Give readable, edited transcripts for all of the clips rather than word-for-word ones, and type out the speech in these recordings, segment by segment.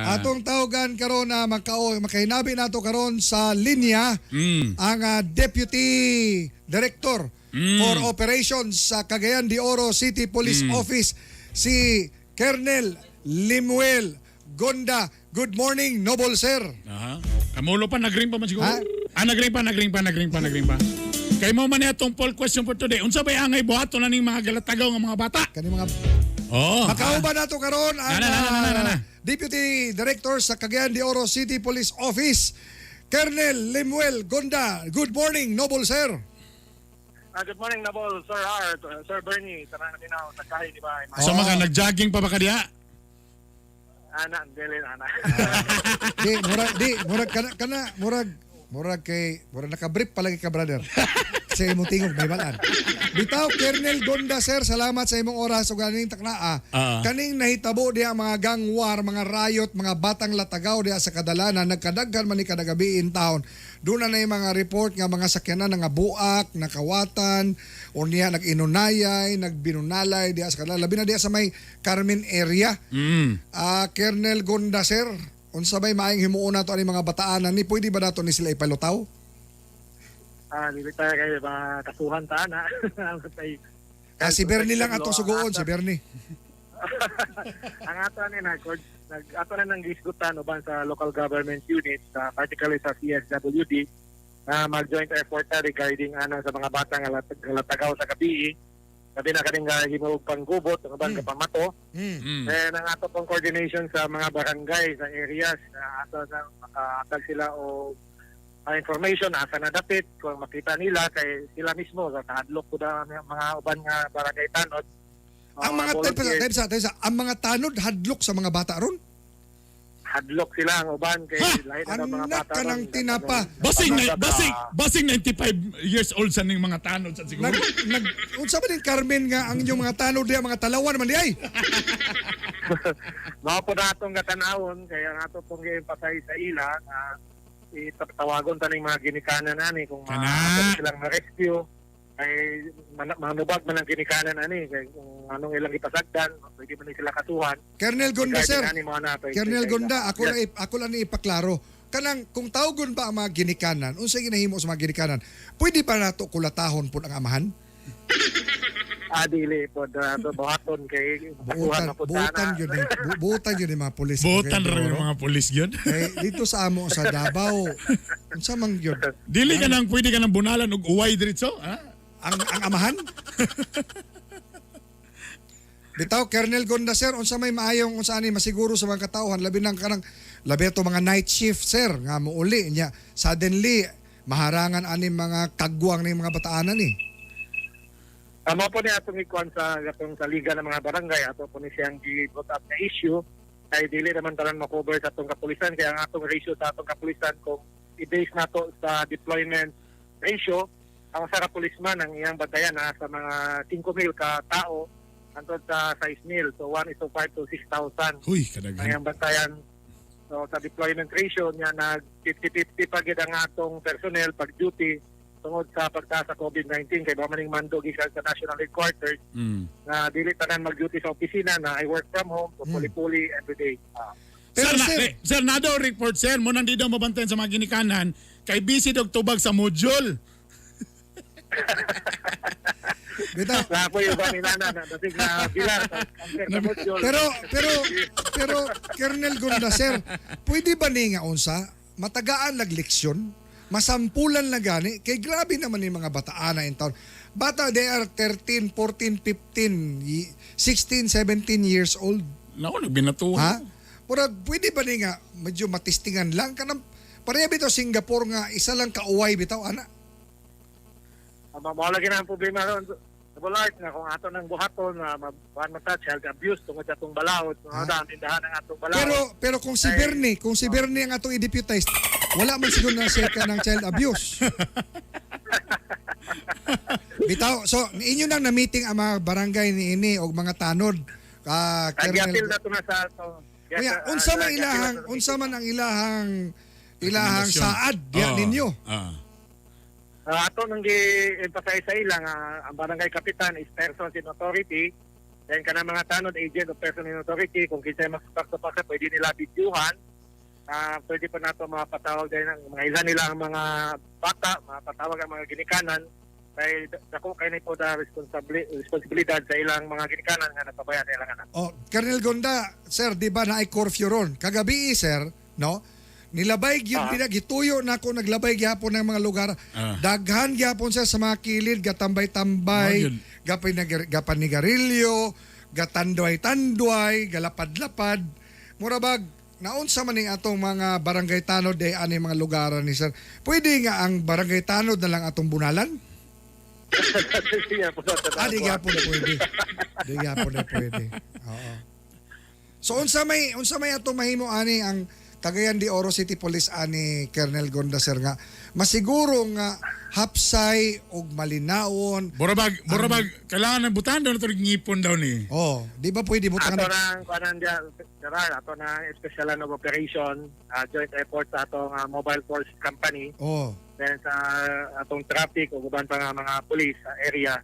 Atong tawagan karon na makahinabi nato karon sa linya ang Deputy Director for Operations sa Cagayan de Oro City Police Office, si Colonel Limuel Gonda. Good morning, noble sir. Aha. Kamulo pa, nagring pa man siguro. Ha? Ah, nagring pa, nagring pa, nagring pa, nagring pa. Kay mo man atong poll question for today. Unsa bay angay buhaton na ning mga galatagaw nga mga bata? Kani mga Oh. Makauban nato karon ang Na, na, na, na, na, na, na. Deputy Director sa Cagayan de Oro City Police Office, Colonel Limuel Gonda. Good morning, noble sir. Good morning, Nabol, Sir Art, Sir Bernie, tanan na dinaw, nagkahi, di ba? So mga nag-jogging pa ba ka diha? Ana, dili, ana. Di murag kana kana murag murag kay murag naka-brief palagi ka, brother. Sa imong tingog may balaan. Bitaw, Colonel Gonda sir, salamat sa imong oras ug ganing taknaa. Kaning nahitabo diha mga gang war, mga riot, mga batang latagaw diha sa kadalanan, nagkadaghan man ni kada gabi in town. Doon na yung mga report nga mga sakyanan nga buak, nakawatan, o niya nag-inunayay, nagbinunalay diha sa kadalanan. Labi na diha sa may Carmen area. Colonel Gonda sir, unsa bay maayong himuon nato ani mga bataan ni, pwede ba nato ni sila ipalutaw? Dili tayo kayo, mga kasuhan ta, ana. Si Bernie lang atong suguon, si Bernie. Ang ato ni nag nag ato na nang gisgutan uban sa local government units, particularly sa CSWD, na mag-joint effort ta regarding ana sa mga bata nga latagaw sa gabi. Labi na kaning himuog panggubot, ang uban kapamato. Eh, ang ato pong coordination sa mga barangay, sa areas, na ato na makaatag sila o information asa na dapit kung makita nila kay sila mismo sa kahadlok ko na mga uban nga barangay tanod. Ang mga type sa volunteers, type sa type sa ang mga tanod hadlok sa mga bata ron. Hadlok sila ang uban kay Ha! lahi na daw mga Anak bata ka ron. ng tinapa. Basing 95 years old sa ning mga tanod sa siguro. Nag nag unsa ba din Carmen nga ang inyong mga tanod diha, mga talawan man di ay? Mao po na atong gatanawon kaya ang ato pong gi-emphasize sa ila nga itatawagon ta ning mga ginikanan ani kung Kana. maato silang ma-rescue kay manubag man ang ginikanan ani kay kung anong ilang ipasagdan pwede man ni sila kasuhan. Colonel Gonda sir. Regarding ani mo na ato Colonel sa ila. Gonda, ako Yes. lang ako lang ni ipaklaro. Kanang kung tawgon ba ang mga ginikanan, unsay ginahimo sa mga ginikanan? Pwede ba nato kulatahon pud ang amahan? Dili po ato buhaton kay kasuhan Buutan, na po buutan sana. yun eh. Buutan yun eh, mga pulis. Buotan ra yung mga pulis yun. Eh, dito sa amo sa Davao, unsa man yun? Dili ka nang pwede ka nang bunalan og uway diretso, ha? Ang amahan? Bitaw, Colonel Gonda sir, unsa may maayong unsa ani masiguro sa mga katawhan labi nang kanang labi ato mga night shift sir nga muuli niya suddenly maharangan ani mga kagwang ni mga bataanan ni. Tama po ni atong ikuan sa atong sa liga ng mga barangay ato po ni siyang gi-brought up na issue kay dili naman tanan ma-cover sa atong kapulisan kaya ang atong ratio sa atong kapulisan kung i-base nato sa deployment ratio, ang sa kapulisman ang iyang bantayan na sa mga 5,000 ka tao antod sa 6,000, so 1 is to 5 to 6,000 Huy, ang kadaghan. iyang bantayan. So sa deployment ratio niya nag 50-50 pa gid ang atong personnel pag duty tungod sa pagtaas sa COVID-19 kay ba maning mando gikan sa national headquarters na dili tanan mag-duty sa opisina na I work from home, so puli-puli every day. Pero Sir, na, sir, eh, sir, na daw report sir, mo nang di daw mabantayan sa mga ginikanan kay busy dog tubag sa module. Bitaw, Na po yung ni nana na dasig na bilar sa cancer sa module. Pero pero pero Colonel Gonda sir, pwede ba ni nga unsa matagaan lag leksyon, masampulan na gani kay grabe naman yung mga bataan na in town. Bata, they are 13, 14, 15, 16, 17 years old. Nako, nagbinatuhan. Ha? Murag pwede ba ni nga medyo matistingan lang kanang pareha bitaw Singapore nga isa lang kauway bitaw ana. Mao lagi na ang problema ron. Sa Art nga kung ato nang buhaton na mabuhan man ta child abuse tungod sa atong balaod, so dahan ang atong balaod. Pero pero kung si Ay. Bernie, kung si Bernie ang atong i-deputize, wala man siguro na siya ka ng child abuse. Bitaw, so inyo nang na-meeting ang mga barangay ni ini og mga tanod. Nagyapil Colonel. na to na sa ato. Kuya, unsa man ilahang unsa man ang ilahang ilahang Rekomendasyon. saad diya Oo. ninyo? Ato nang gi-emphasize sa ilang ang barangay kapitan is persons in authority. Then kanang mga tanod, agent of person in authority, kung kinsay magsupak-supak, pwede nila videohan. Pwede pa nato mapatawag din ang mga ilan nila ang mga bata, mapatawag ang mga ginikanan kay dako kay ni po da responsibilidad sa ilang mga ginikanan nga nagpabaya sa ilang anak. Oh, Colonel Gonda, sir, di ba naay curfew ron? Kagabi, sir, no? Nilabay gyud pinagituyo na ako, naglabay gihapon ng mga lugar. Daghan gihapon, sir, sa mga kilid, gatambay-tambay, Mao gyud. Gapanigarilyo, gatanduay-tanduay, galapad-lapad. Mura bag naunsa man ning atong mga barangay tanod day ani mga lugaran ni sir. Pwede nga ang barangay tanod na lang atong bunalan? Siya po sa Ah, di gyapon pwede. Di gyapon na pwede. Oo. So unsa may atong mahimo ani ang Cagayan de Oro City Police ani, Colonel Gonda, sir, nga masiguro nga hapsay og malinawon? Murabag, kailangan ng butan daw na ito, ngipon daw ni. Oh, di ba pwede butangan? Ato nang kuanan diya, Gerard, ato nang espesyal og operation, joint effort sa atong mobile force company, then sa atong traffic ug uban pa nga mga police sa area.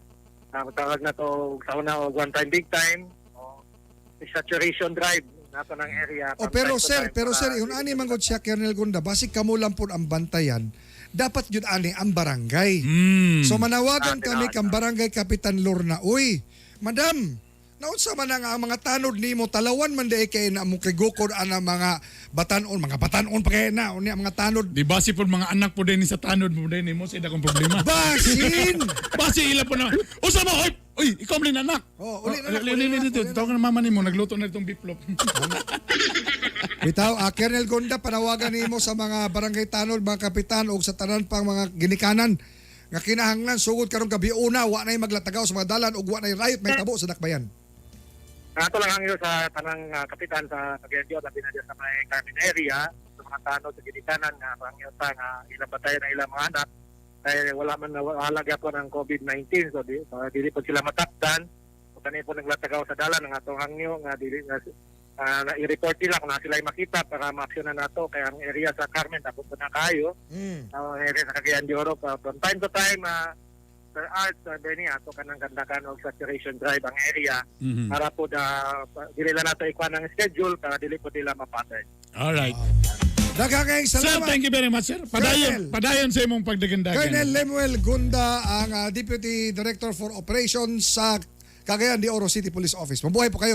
Tawag na to og sa una og one time big time o saturation drive nato ng area Oh, from pero time to sir, time pero para sir, yun ani man gud siya, Colonel Gonda, basig kamo lang pud ang bantayan, dapat yun ani ang barangay. So manawagan kami tinawagan. kang Barangay Kapitan Lorna. Uy, madam, naunsa man ang mga tanod nimo, talawan man diay kay na mo kay gukod ana mga batanon pa kay na unya mga tanod. Di ba si po mga anak po din sa tanod mo din mo sa akong problema. Basin. Basi ila po na. Usa mo, oy, oy, ikaw man din anak. Oh, uli na, anak, Uli, uli uli, na, uli, uli na. Tawag na mama nimo, nagluto na itong beef loaf. Bitaw, Colonel Gonda, panawagan nimo sa mga barangay tanod, mga kapitan ug sa tanan pang mga ginikanan nga kinahanglan sugod karong gabi una wa nay maglatagaw sa mga dalan ug wa nay riot may tabo sa dakbayan. Ang ato lang ang sa tanang kapitan sa Cagayan de Oro, labi na diya sa may Carmen area, sa mga tanod sa ginikanan nga pangyo ta nga ilang batayan ang ilang mga anak kay wala man na wala gyapon ang COVID-19, so di dili po sila matakdan o kani po naglatagaw sa dalan. Ang atong hangyo nga dili nga na i-report nila kung na sila makita para ma-aksyonan nato kay ang area sa Carmen dako po na kayo. Ang area sa Cagayan de Oro pa from time to time, Sir Art, Sir Bernie, ato kanang gandakan og saturation drive ang area para po da dili lang nato ikuan ang schedule para dili po nila mapatay. All right. Daghang kayong Sir, salamat. thank you very much, sir. Padayon, Colonel. padayon sa imong pagdagandagan. Colonel Lemuel Gunda, ang Deputy Director for Operations sa Cagayan de Oro City Police Office. Mabuhay po kayo.